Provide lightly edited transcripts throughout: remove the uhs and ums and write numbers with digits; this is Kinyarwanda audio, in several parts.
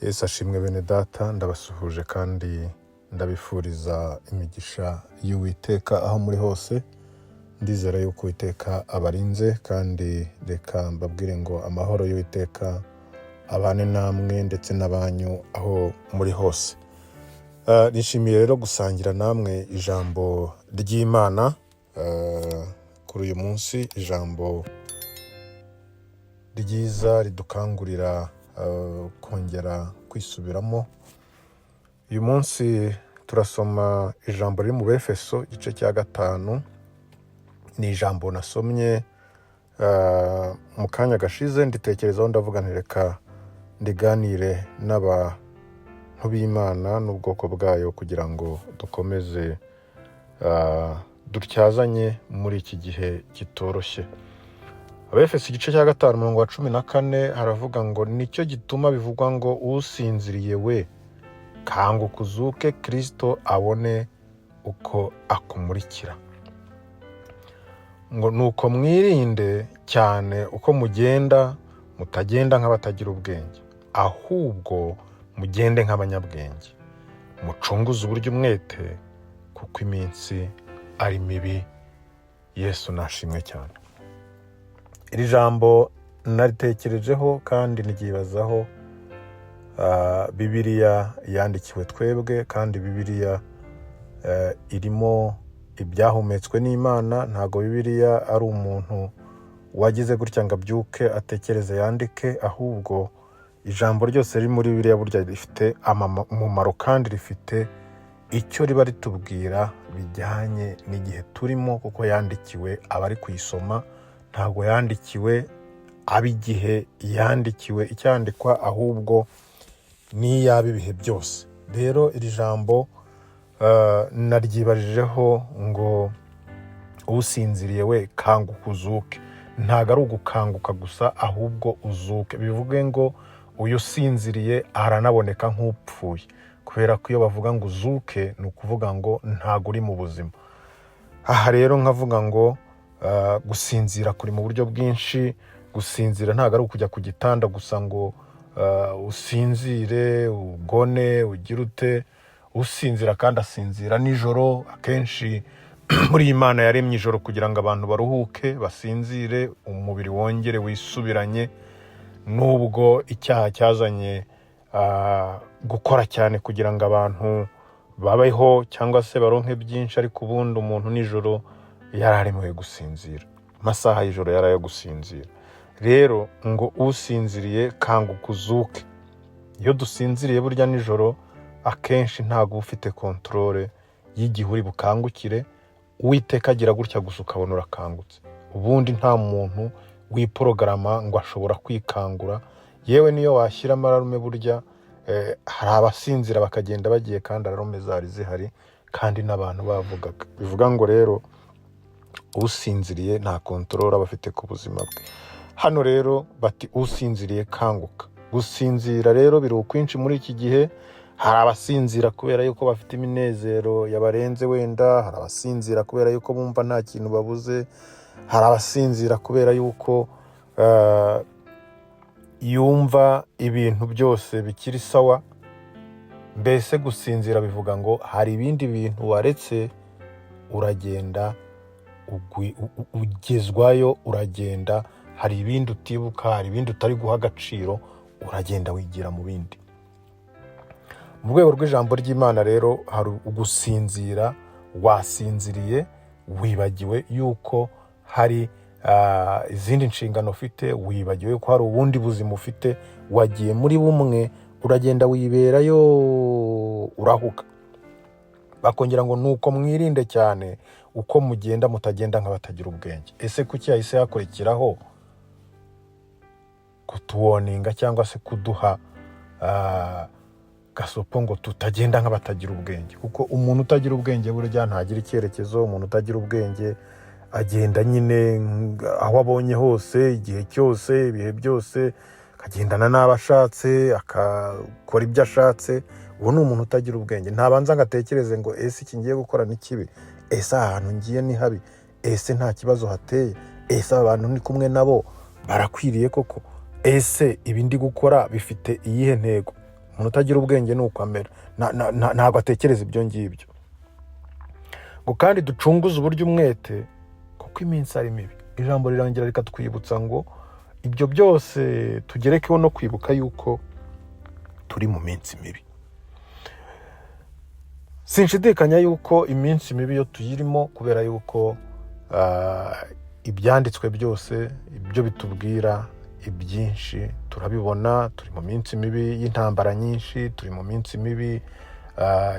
Yesu ashimwe bene data, ndabasuhuje kandi ndabifuriza imigisha y'Uwiteka aho muri hose. Ndizera yuko Uwiteka abarinze, kandi reka mbabwire ngo amahoro y'Uwiteka abane namwe ndetse n'abanyu aho muri hose. Nishimiye rero gusangira namwe ijambo ry'Imana kuri uyu munsi, ijambo ryiza ridukangurira kongera kwisubiramo. Uyu munsi turasoma ijambo riri mu Befeso igice cya 5. Ni ijambo nasomye mu kanya gashize, nditekerezaho, ndavuga nti reka ndiganire n'abantu b'Imana n'ubwoko bwayo kugira ngo dukomeze dutyazanye muri iki gihe kitoroshye. Abefeso igice cya 5, umurongo wa 14, haravuga ngo: "Nicyo gituma bivugwa ngo: 'Usinziriye we, kanguka uzuke, Kirisito abone uko akumurikira.'" Ngo nuko mwirinde cyane uko mugenda, mutagenda nk'abatagira ubwenge, ahubwo mugende nk'abanyabwenge, mucunguze uburyo umwete, kuko iminsi ari mibi. Yesu nashimwe cyane. Iri jambo naritekerejeho kandi niryibazaho. Bibiliya yandikiwe twebwe, kandi Bibiliya irimo ibyahumetswe n'Imana. Ntabwo Bibiliya ari umuntu wagize gutya ngo abyuke atekereze yandike, ahubwo ijambo ryose riri muri Bibiliya burya rifite umumaro kandi rifite icyo riba ritubwira bijyanye n'igihe turimo, kuko yandikiwe abari kuyisoma. Ntabwo yandikiwe ab'igihe yandikiwe icyandikwa, ahubwo n'iy'ab'ibihe byose. Rero iri jambo naryibarijeho ngo: "Usinziriye we, kanguka uzuke." Ntabwo ari ugukanguka gusa, ahubwo uzuke. Bivuge ngo uyu usinziriye aranaboneka nk'upfuye, kubera ko iyo bavuga ngo uzuke, ni ukuvuga ngo ntabwo uri mu buzima. Aha rero nkavuga ngo gusinzira kuri mu buryo bwinshi. Gusinzira ntabwo ari ukujya ku gitanda gusa ngo usinzire, ugone, ugire ute. Usinzira kandi asinzira nijoro akenshi. Muri iyi Mana yaremye ijoro kugira ngo abantu baruhuke, basinzire, umubiri wongere wisubiranye. Nubwo icyaha cyazanye gukora cyane kugira ngo abantu babeho cyangwa se baronke byinshi, ariko ubundi umuntu nijoro yari aremewe gusinzira, amasaha y'ijoro yari ayo gusinzira. Rero ngo: "Usinziriye, kanguka uzuke." Iyo dusinziriye burya nijoro akenshi ntabwo uba ufite contrôle y'igihe uri bukangukire. Uwiteka agira gutya gusa ukabona urakangutse. Ubundi nta muntu wiporogaramu ngo ashobora kwikangura. Yewe, niyo washyiramo alarme, burya hari abasinzira bakagenda bagiye kandi alarme zari zihari kandi n'abantu bavugaga. Bivuga ngo rero usinziriye nta contrôle aba afite ku buzima bwe. Hano rero bati: "Usinziriye, kanguka." Gusinzira rero biri ukwinshi muri iki gihe. Hari abasinzira kubera yuko bafite iminezero yabarenze wenda, hari abasinzira kubera yuko bumva nta kintu babuze, hari abasinzira kubera yuko yumva ibintu byose bikiri sawa. Mbese gusinzira bivuga ngo hari ibindi bintu waretse, uragenda ugezwayo, uragenda hari ibindi utibuka, hari ibindi utari guha agaciro, uragenda wigira mu bindi. Mu rwego rw'ijambo ry'Imana rero hari ugusinzira. Wasinziriye, wibagiwe yuko hari izindi nshingano ufite, wibagiwe ko hari ubundi buzima ufite, wagiye muri bumwe, uragenda wiberayo, urahuka. Bakongera ngo: "Nuko mwirinde cyane uko mugenda, mutagenda nk'abatagira ubwenge." Ese kuki yahise hakurikiraho kutuwarninga cyangwa se kuduha gasopo ngo tutagenda nk'abatagira ubwenge? Kuko umuntu utagira ubwenge burya ntagira icyerekezo. Umuntu utagira ubwenge agenda nyine aho abonye hose, igihe cyose, ibihe byose, akagendana n'abo ashatse, akakora ibyo ashatse. Uwo ni umuntu utagira ubwenge. Ntabanza ngo atekereze ngo: "Ese iki ngiye gukora ni kibi? Ese aha hantu ngiye ni habi? Ese nta kibazo hateye? Ese aba bantu ndi kumwe nabo barakwiriye koko? Ese ibi ndi gukora bifite iyihe ntego?" Umuntu utagira ubwenge ni uko amera. Ntabwo atekereza ibyo ngibyo. Ngo kandi ducunguze uburyo umwete, kuko iminsi ari mibi. Ijambo rirangira rikatwibutsa ngo ibyo byose tugerekeho no kwibuka yuko turi mu minsi mibi. Sinshidikanya yuko iminsi mibi yo tuyirimo, kubera yuko ibyanditswe byose ibyo bitubwira ibyinshi turabibona. Turi mu minsi mibi y'intambara nyinshi, turi mu minsi mibi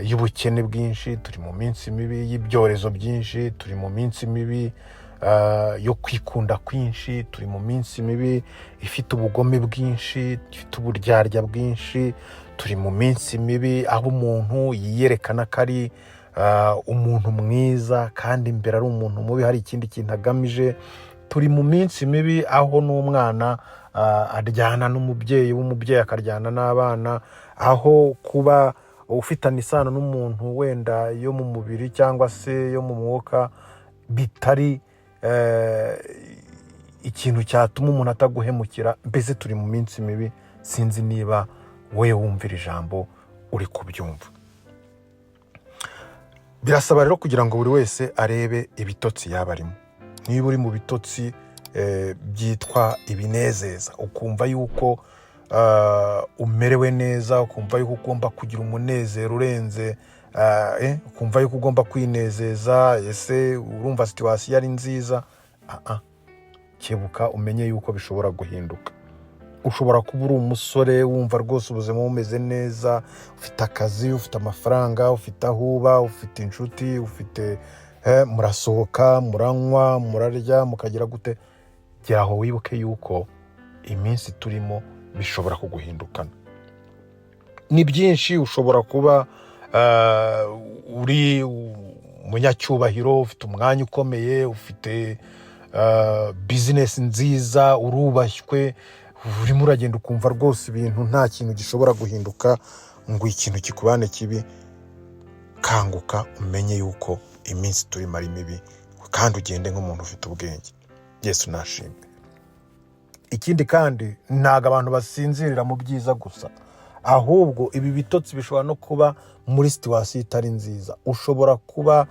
y'ubukene bwinshi, turi mu minsi mibi y'ibyorezo byinshi, turi mu minsi mibi yo kwikunda kwinshi, turi mu minsi mibi ifite ubugome bwinshi, ifite uburyarya bwinshi, turi mu minsi mibi aho umuntu yiyerekana ko ari umuntu mwiza kandi imbere ari umuntu mubi, hari ikindi kintu agamije. Turi mu minsi mibi aho n'umwana aryana n'umubyeyi, w'umubyeyi akaryana n'abana, aho kuba ufitanye isano n'umuntu wenda yo mu mubiri cyangwa se yo mu mwuka bitari ikintu cyatuma umuntu ataguhemukira. Mbese turi mu minsi mibi. Sinzi niba wowe wumvira ijambo uri kubyumva. Birasaba rero kugira ngo buri wese arebe ibitotsi yaba arimo. Niba uri mu bitotsi byitwa ibinezeza, ukumva yuko umerewe neza, ukumva yuko ugomba kugira umunezero urenze, ukumva yuko ugomba kwinezeza, ese urumva situation ari nziza? Ah, ah. Kebuka umenye yuko bishobora guhinduka. Ushobora kuba uri umusore, wumva rwose ubuzima bumeze neza, ufite akazi, ufite amafaranga, ufite aho uba, ufite inshuti, ufite murasohoka, muranywa, murarya, mukagira gute. Gera aho wibuke yuko iminsi turimo bishobora kuguhindukana. Ni byinshi. Ushobora kuba uri umunyacyubahiro, ufite umwanya ukomeye, ufite business nziza, urubashywe, urimo uragenda ukumva rwose ibintu nta kintu gishobora guhinduka ngo ikintu kikubane kibi. Kanguka umenye yuko iminsi turimo ari mibi, kandi ugende nk'umuntu ufite ubwenge. Yesu nashimwe. Ikindi kandi, ntabwo abantu basinzirira mu byiza gusa, ahubwo ibi bitotsi bishobora no kuba muri situation itari nziza. Ushobora kuba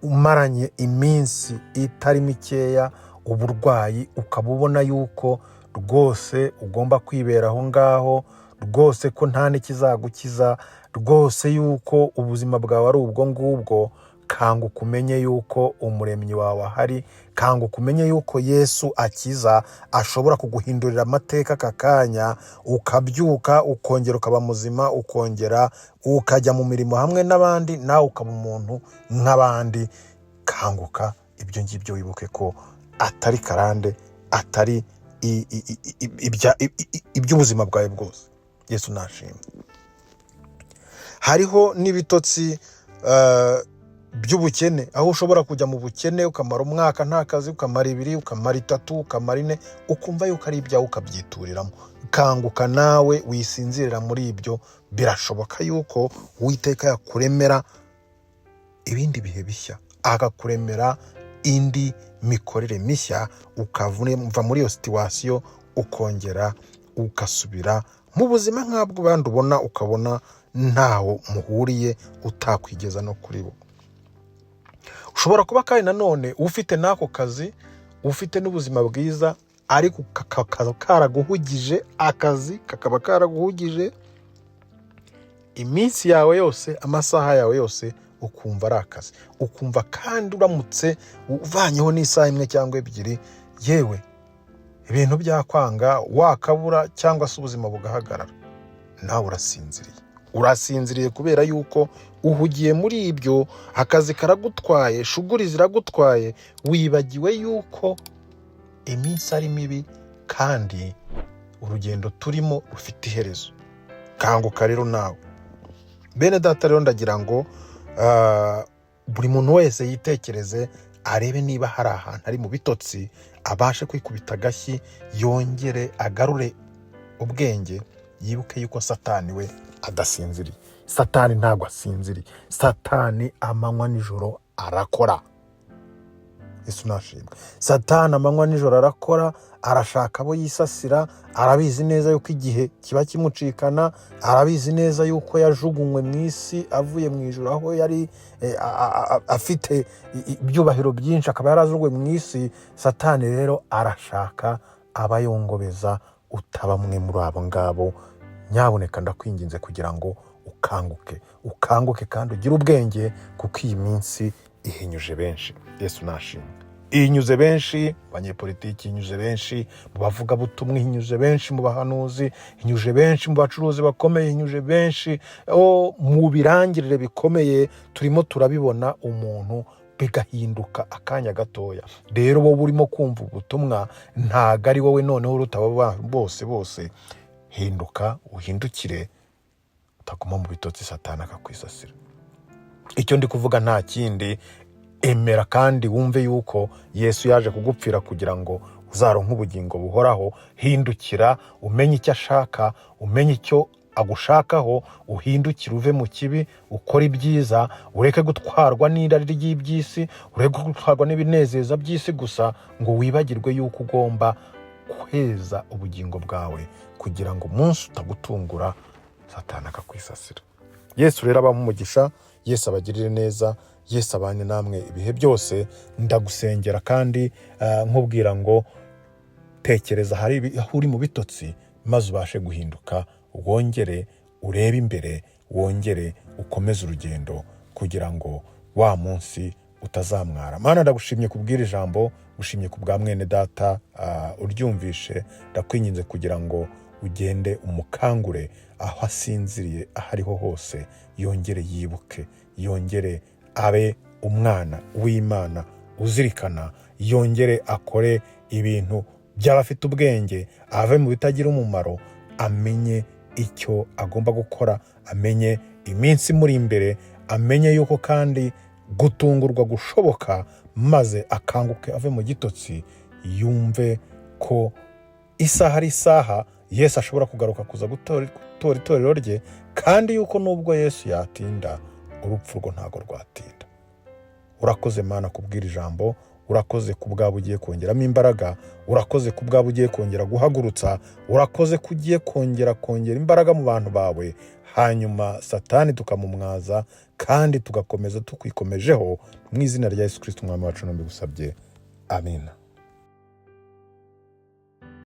umaranye iminsi itari mikeya uburwayi, ukaba ubona yuko rwose ugomba kwibera aho ngaho, rwose ko nta n'ikizagukiza, rwose yuko ubuzima bwawe ari ubwo ngubwo. Kanguka umenye yuko Umuremyi wawe ahari. Kanguka umenye yuko Yesu akiza, ashobora kuguhindurira amateka aka kanya, ukabyuka, ukongera ukaba muzima, ukongera ukajya mu mirimo hamwe n'abandi, nawe ukaba umuntu nk'abandi. Kanguka, ibyo ngibyo wibuke ko atari karande, atari iby'ubuzima bwawe bwose. Yesu nashimwe. Hariho n'ibitotsi by'ubukene, aho ushobora kujya mu bukene ukamara umwaka nta kazi, ukamara 2, ukamara 3, ukamara 4, ukumva yuko ari ibyawe, ukabyituriramo. Kanguka nawe, wisinzirira muri ibyo. Birashoboka yuko Uwiteka yakuremera ibindi bihe bishya, akakuremera indi mikorere mishya, ukava muri iyo situation, ukongera ugasubira mu buzima nk'abwo abandi ubona, ukabona ntaho muhuriye, utakwigeza no kuri bo. Ushobora kuba kandi nanone ufite n'ako kazi, ufite n'ubuzima bwiza, ariko kakaba karaguhugije, akazi kakaba karaguhugije iminsi yawe yose, amasaha yawe yose, ukumva ari akazi, ukumva kandi uramutse uvanyeho n'isaha imwe cyangwa ebyiri, yewe ibintu byakwanga, wakabura cyangwa se ubuzima bugahagarara. Nawe urasinziriye, urasinziriye kubera yuko uhugiye muri ibyo, akazi karagutwaye, shuguri ziragutwaye, wibagiwe yuko iminsi ari mibi kandi urugendo turimo rufite iherezo. Kanguka rero nawe. Bene data, rero ndagira ngo buri muntu wese yitekereze, arebe niba hari ahantu ari mu bitotsi, abashe kwikubita agashyi, yongere agarure ubwenge, yibuke yuko Satani we adasinziriye. Satani ntabwo asinziriye. Satani amanywa nijoro arakora. Yesu nashimwe. Satani amanywa nijoro arakora, arashaka abo yisasira. Arabizi neza yuko igihe kiba kimucikana, arabizi neza yuko yajugunywe mu isi avuye mu ijuru aho yari afite ibyubahiro byinshi, akaba yarajugunywe mu isi. Satani rero arashaka abayongobeza. Utaba umwe muri abo ngabo, nyabuneka ndakwinginze kugira ngo ukanguke, ukanguke kandi ugire ubwenge, kuko iyi minsi ihinyuje benshi. Yesu nashimwe. Ihinyuze benshi banyepolitiki, ihinyuze benshi mu bavugabutumwa, ihinyuze benshi mu bahanuzi, ihinyuje benshi mu bacuruzi bakomeye, ihinyuje benshi mu birangirire bikomeye. Turimo turabibona, umuntu bigahinduka akanya gatoya. Rero wowe urimo kumva ubutumwa, ntago ari wowe noneho uruta abo bantu bose bose. Hinduka, uhindukire, utaguma mu bitotsi Satani akakwisasira. Icyo ndi kuvuga nta kindi: emera kandi wumve yuko Yesu yaje kugupfira kugira ngo uzaronke ubugingo buhoraho. Hindukira, umenye icyo ashaka, umenye icyo agushakaho, uhindukire uve mu kibi, ukore ibyiza, ureke gutwarwa n'irari ry'iby'isi, ureke gutwarwa n'ibinezeza by'isi gusa, ngo wibagirwe yuko ugomba kweza ubugingo bwawe kugira ngo umunsi utagutungura Satani akakwisasira. Yesu rero abahe umugisha, Yesu abagirire neza, Yesu abane namwe ibihe byose. Ndagusengera kandi nkubwira ngo tekereza hari aho uri mu bitotsi, maze ubashe guhinduka, wongere urebe imbere, wongere ukomeze urugendo kugira ngo wa munsi utazamwara. Mana, ndagushimye kubw'iri jambo, gushimye ku bwa mwene data uryumvishe. Ndakwinginze kugira ngo ugende umukangure aho asinziriye, aho ariho hose, yongere yibuke, yongere abe umwana w'Imana uzirikana, yongere akore ibintu by'abafite ubwenge, ave mu bitagira umumaro, amenye icyo agomba gukora, amenye iminsi imuri imbere, amenye yuko kandi gutungurwa gushoboka, maze akanguke ave mu gitotsi, yumve ko isaha ari isaha Yesu ashobora kugaruka kuza gutora itorero rye, kandi yuko nubwo Yesu yatinda, urupfu rwo ntabwo rwatinda. Urakoze Mana kubw'iri ijambo, urakoze ku bwabo ugiye kongeramo imbaraga, urakoze ku bwabo ugiye kongera guhagurutsa, urakoze ko ugiye kongera imbaraga mu bantu bawe, hanyuma Satani tukamumwaza kandi tugakomeza tukwikomejeho. Mu izina rya Yesu Kirisiti Umwami wacu mbigusabye, amina.